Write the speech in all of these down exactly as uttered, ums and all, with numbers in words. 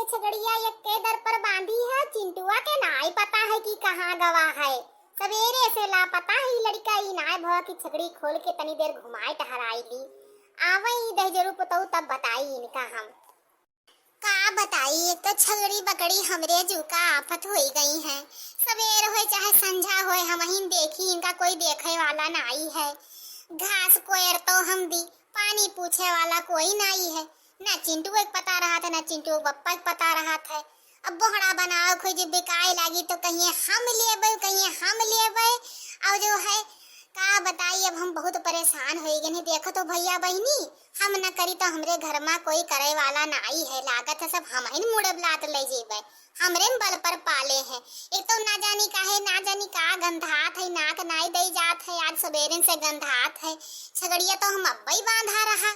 छगड़िया एक्के दर पर बांधी है, चिंटुआ के नाई पता है कि कहाँ गवा है। सवेरे से लापता है ई लड़िका, ई नाई भवा कि छगड़ी खोल के तनी देर घुमाए टहराई ली। आवे ई दहिजरू पुतऊ तब बताई इनका हम। का बताई, एक तो छगड़ी बकड़ी हमरे जू का आफत होई गई है। सवेर होए चाहे संझा होए, हमहिन देखी, इनका कोई देखे वाला नाई है। घास कोयर तो हम दी, पानी पूछे वाला कोई नाई है। ना चिंटू एक पता रहत है, ना चिंटू के बप्पा के पता रहत है। अब बोहड़ा बनावे खोई जे बिकाए लागी तो कहिए हम लेबे, कहिए हम लेबे। और जो है का बताई, अब हम बहुत परेशान होई गए हैं। देखो तो भैया बहिनी, हम न करी तो हमरे घर मा कोई करे वाला नाई है, लागत है सब हमहिन मुड़े लात ले जेबे, हमरे बल पर पाले हैं। एक तो ना जानी काहे, ना जानी का गंधात है, नाक नाई दे जात है, आज सवेरे से गंधात है। छगड़िया तो हम अब्बे ही बांधा रहा,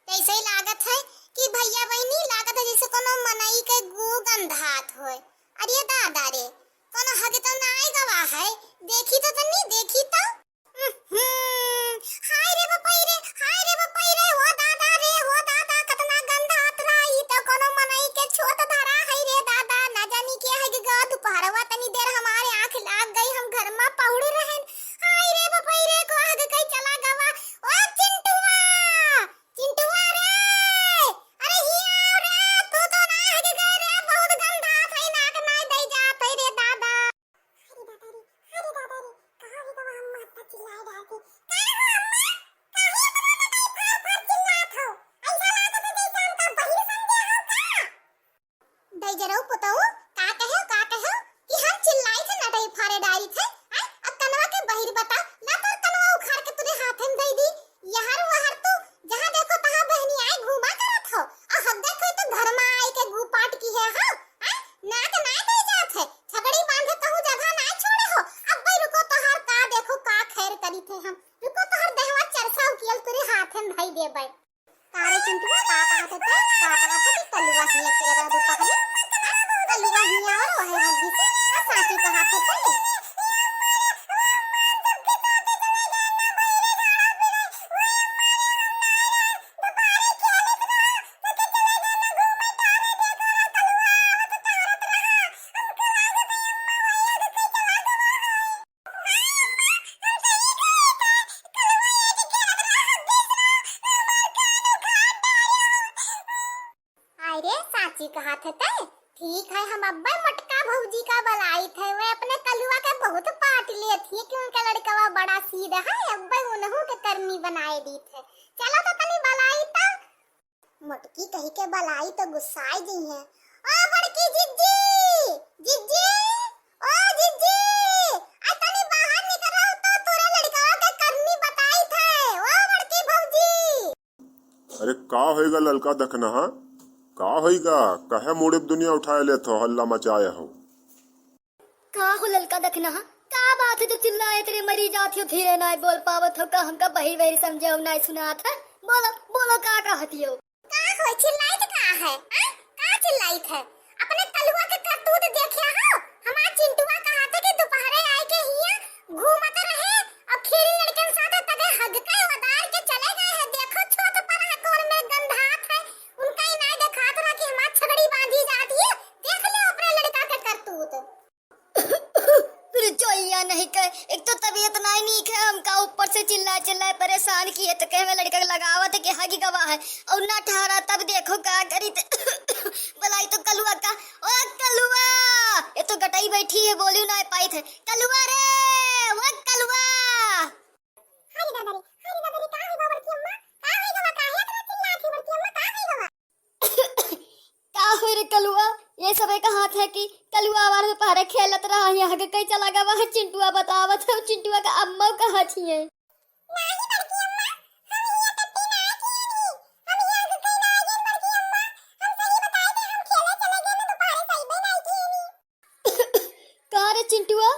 ऐसे ही लागत है कि भैया बहिनी लागत है जैसे कोनो मनई के गू गंधात होए। अरे दादा रे, कोनो हग तो नाई गवा है, देखी तो तनी, देखी तो। हम्म, हाय रे बपई रे, हाय रे बपई रे, हो दादा रे, हो दादा, कतना गंधात रहा, ई तो कोनो मनई के छोट धरा है रे दादा, ना जानी के है कि ग-, दोपहरवा तनी देर हमारे आँख लाग गई, हम घर मा पहुड़ रहन। हाय रे बपई रे, को हग कई चला गवा। ओ चिंटुआ, चिंटुआ रे, अरे हिया रे, तू तो ना हग गए रे, बहुत गंधात है, नाक ना दे जात है रे दादा। अरे दादा रे, अरे दादा रे, कहाँ है गवा अम्मा, इतना चिल्लाए डालती। का हो अम्मा? काहे इतना नटाई फार फार चिल्लात हो? ऐसा लागत है जैसे हमका बहिर समझे हो का? दहिजरू पुतऊ, का कहे, का कहे कि हम चिल्लाई थे, नटाई फारे डारी थे? हैं? अब कनवा के बहिर बता, ला तोर कनवा उखाड़ के तुरे हाथ में दे दी। यहर वहर तू जहाँ देखो तहाँ बहनी आए घूमा करत हो। और हक देखो तो घर में आए के गू पाट की है, हाँ? हैं? नाक ना दे जात है। छगड़ी बांधे कहूँ जगह ना छोड़े हो। अब भाई रुको, तोहार का देखो, का खैर करी थे हम। रुको, तोहार देहवा चरसा उकियल तुरे हाथ में धई देबै। का रे चिंटुआ, का कहत है ते? का कहत है कि कलुआ हियाँ के रह दो पकड़े? हाँ? कलुआ हियाँ और वही हल्दी से, आ साँची कहत है ते? अरे साँची कहत है ते? ठीक है, हम अब्बे मोटका भौजी का बलाई थे, वे अपने कलुआ के बहुत पाट लेत ही कि उनका लड़कवा बड़ा सीधा है, अब्बे उनहू के करनी बनाए दी थे। चलो तो तनी बलाई तो। मोटकी कही के बलाई तो गुस्साई दी है। ओ बड़की जिज्जी, जिज्जी, ओ जिज्जी, आ तनी बाहर निकल रहो तो तोरे लड़कवा के करनी बताई थे। ओ बड़की भौजी। अरे का होइगा ललका दखनहा? का होइगा? कहे मुड़े दुनिया उठाए लेत हो, हल्ला मचाए हो? का हो ललका दखनहा? का बात है जो चिल्लाए तेरे मरी जात हो, धीरे नाय बोल पावत हो, का हमका बहिर वहिर समझे हो, नाय सुनात है? बोलो, बोलो का कहत हो? का हो चिल्लाइत का है? आ? का चिल्लाइत है? अपने कलुआ के करतूत देखे हो? हमार चिंटुआ कहा थे कि दोपहरे आए के हिया घूमत रहे और खेली लड़कन साथ, तबे हग के उदार के चले गए हैं। देखो छोट पर है कोर में गंधात है, उनका ही ना देखात रहा कि हमार छगड़ी बांधी जाती है। देख लो अपने लड़का के करतूत। तेरे जोइया नहीं कहे, एक तो तबीयत नहीं नीक है, हमका ऊपर से चिल्ला चिल्ला परेशान किए, तो कहे में लड़का के लगावत है कि हगी गवा है और ना ठहरा, तब देखो का करी ते। बुलाई तो कलुआ का, ओ कलुआ, ये तो गटई बैठी है, बोली ना पाई थे, कलुआ रे, ओ कलुआ। अरे दादा रे, अरे दादा रे, का है बड़की अम्मा? का है गवा? काहे इतना चिल्लात है बड़की अम्मा? का है गवा? का हो रे कलुआ, ये सबे कहात है कि कलुआ आवार में पहरे खेलत रहा, यहाँ के कई चला गवा है, चिंटुआ बतावत है, चिंटुआ का अम्मा कहा छिए। नाही बड़की अम्मा, हम यहाँ टट्टी ना खेली, हम यहाँ के कई ना गए बड़की अम्मा, हम सही बताए थे, हम खेले चले गए ना, दोपहरे सही में नहीं खेली। का रे चिंटुआ,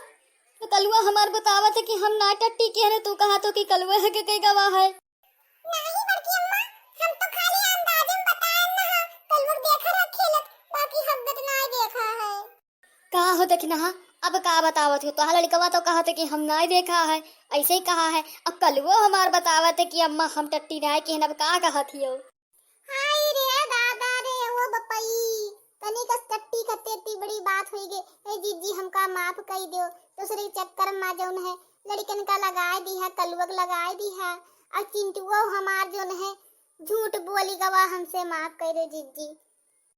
तो कलुआ हमार बतावत है कि हम ना टट्टी के हने, तू कहा तो कि कलुआ है के कई गवा है? नाही बड़की अम्मा, हम तो खाली अंदाजे में बताएन ना, कलुआ देखा रहा खेलत, बाकी हकदत ना देखा है। का हो दखिनहा, अब का बतावत हो? तोहार लड़कवा तो कहत है कि हम नाय देखा है, ऐसे ही कहा है। अब कलुओ हमार बतावत है कि अम्मा हम टट्टी नाय किहन, अब का कहत हियो? हाय रे दादा रे, ओ बपई, तनी हुई गे, ए जिज्जी हमका माफ कइ देउ। दूसरे चक्कर मा जौन है लड़िकन का लगाए दिहा, कलुआ क लगाए दिहा। अउर चिंटुआ हमार जौन है झूठ बोली गवा, हमसे माफ कइ देउ जिज्जी।